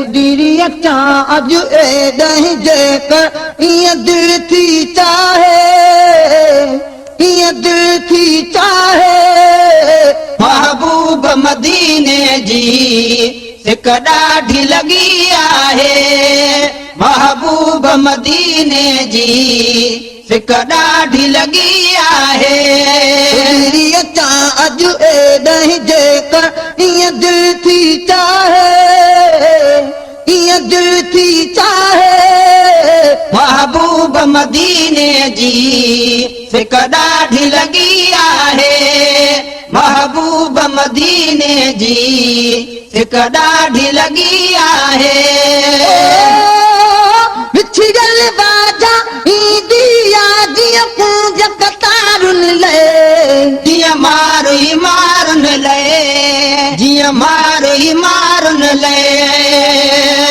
اڏري اچان اڄ ايڏانهن جيڪر ائين دل ٿي چاهي، ائين دل ٿي چاهي. محبوب مديني جي سڪ ڏاڍي لڳي آهي، محبوب مديني جي سڪ ڏاڍي لڳي آهي. اڏري اچان اڄ ايڏانهن جيڪر ائين دل ٿي چاهي، ائين دل ٿي چاهي. محبوب مديني جي سڪ ڏاڍي لڳي آهي، محبوب مديني جي سڪ ڏاڍي لڳي آهي. وڇڙيل واجا ايندي آ جيئن ڪونج قطارن لئي، جيئن مارئي مارن لئي، جيئن مارئي مارن لئي.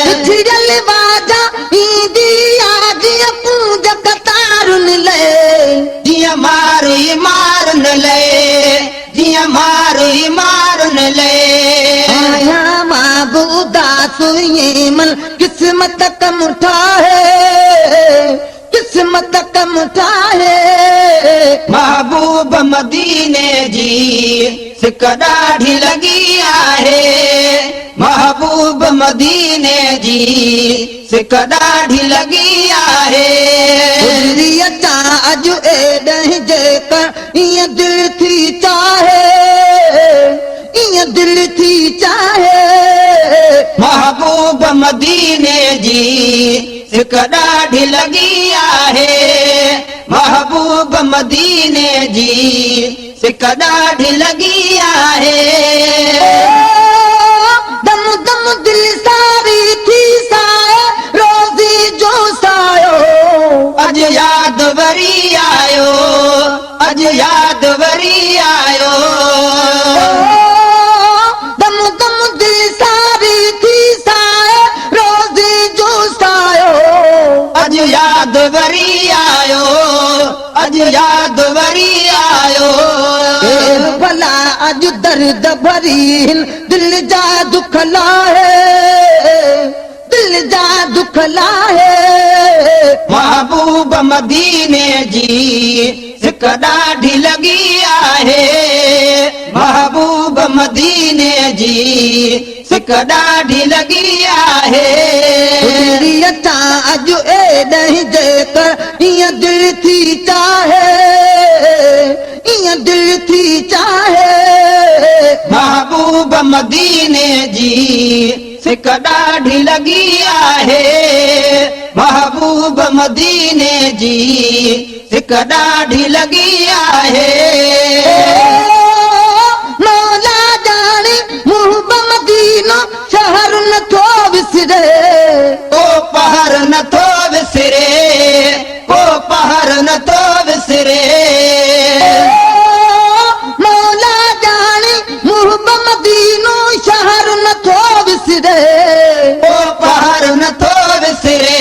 وڇڙيل واجا ايندي آ جيئن ڪونج قطارن لئي، جيئن مارئي مارن لئي، جيئن مارئي مارن لئي. آهيان مان به اداس ائين من قسمت ڪم ٺاهي، قسمت ڪم ٺاهي. محبوب مديني جي سڪ ڏاڍي لڳي آهي، محبوب مديني جي سڪ ڏاڍي لڳي آهي. اڏري اچان اڄ ايڏانهن جيڪر ائين دل ٿي چاهي، ائين دل ٿي چاهي. محبوب مديني جي سڪ ڏاڍي لڳي آهي، محبوب مديني جي سڪ ڏاڍي لڳي آهي. دم دم دل ساري ٿي سائي روزي جو سايو، اڄ ياد وري آيو، اڄ ياد وري آيو. دم دم دل ساري ٿي سائي روزي جو سايو، اڄ ياد وري آيو، اڄ ياد وري آيو. ڀلا اڄ درد ڀري دل جا دک لاهي، دل جا دک لاهي. محبوب مديني جي سڪ ڏاڍي لڳي آهي، محبوب مديني جي سڪ ڏاڍي لڳي آهي. اڏري اچان اڄ ايڏانهن جيڪر ائين دل ٿي چاهي، ائين دل ٿي چاهي. محبوب مديني جي سڪ ڏاڍي لڳي آهي، محبوب مديني جي سڪ ڏاڍي لڳي آهي. مولا ڄاڻي محب مدينو شهر نٿو وسري، ڪو پهر نٿو وسري، ڪو پهر نٿو وسري. مولا ڄاڻي محب مدينو شهر نٿو وسري، ڪو پهر نٿو وسري،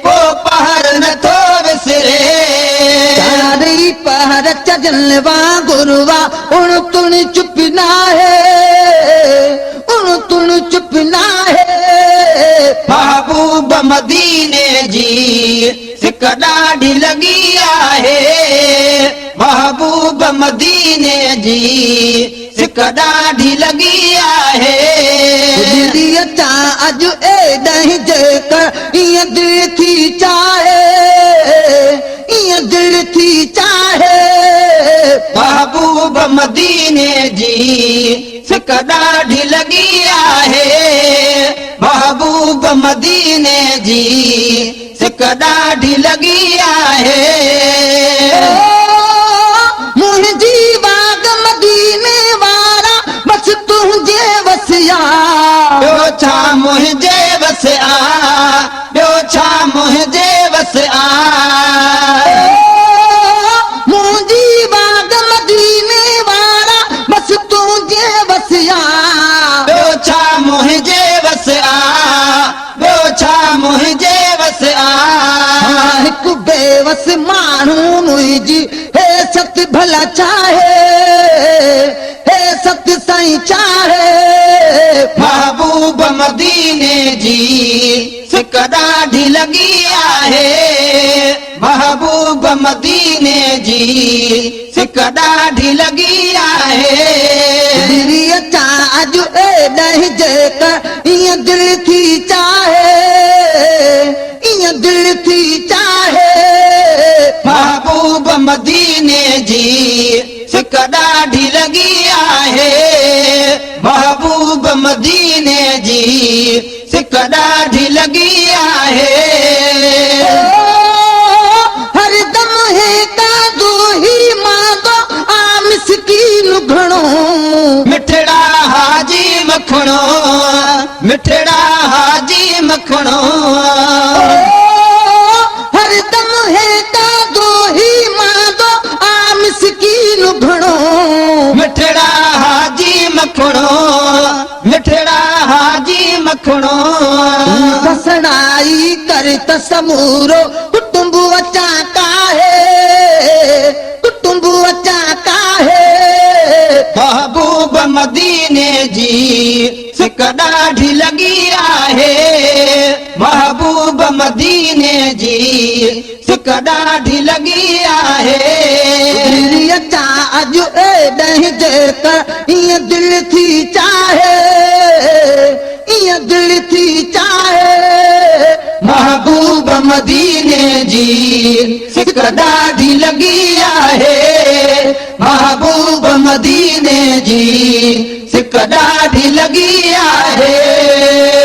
ڪو پهر نٿو وسري. چارئي پهر چجل وانگر وا اڻ تڻ چپ ناهي، اڻ تڻ چپ ناهي. محبوب مديني جي سڪ ڏاڍي لڳي آهي، محبوب مديني جي سڪ ڏاڍي لڳي آهي. اڏري اچان اڄ ايڏانهن جيڪر ائين دل ٿي چاهي، ائين دل ٿي چاهي. محبوب مديني جي سڪ ڏاڍي لڳي آهي، محبوب مديني جي سڪ ڏاڍي لڳي آهي. منهنجي باغ مديني وارا بس تنهنجي وس آ، ٻيو ڇا منهنجي وس آ، ٻيو ڇا منهنجي وس آ. منهنجي باغ مديني وارا بس تنهنجي وس آ، ٻيو ڇا منهنجي وس آ، ٻيو ڇا منهنجي وس آ. هڪ بيوس ماڻهو منهنجي هي ست ڀلا چاهي، هي ست سائين چاهي. محبوب مديني سڪ ڏاڍي لڳي آهي. محبوب مديني جي سڪ ڏاڍي لڳي آهي. دلي اچان اڄ ايڏانهن جيڪر ائين دل ٿي چاهي، ائين دل ٿي چاهي. محبوب مديني جي سڪ ڏاڍي لڳي آهي. محبوب مديني جي سڪ ڏاڍي لڳي آهي. هر دم هي ڪاندو هي ماندو آ مسڪين گهڻو. مٺڙا حاجي مکڻو، مٺڙا حاجي مکڻو. هر دم هي ڪاندو هي ماندو آ مسڪين گهڻو. مٺڙا حاجي مکڻو، مٺڙا حاجي مکڻو. کسڻائي ڪر ته سمورو ڪٽنب اچان ڪاهي، ڪٽنب اچان ڪاهي. محبوب مديني جي سڪ ڏاڍي لڳي آهي. محبوب مديني جي سڪ ڏاڍي لڳي آهي. دلي اچان اڄ ايڏانهن جيڪر ائين دل ٿي چاهي، ائين دل ٿي چاهي. محبوب مديني جي سڪ ڏاڍي لڳي آهي. محبوب مديني جي سڪ ڏاڍي لڳي آهي.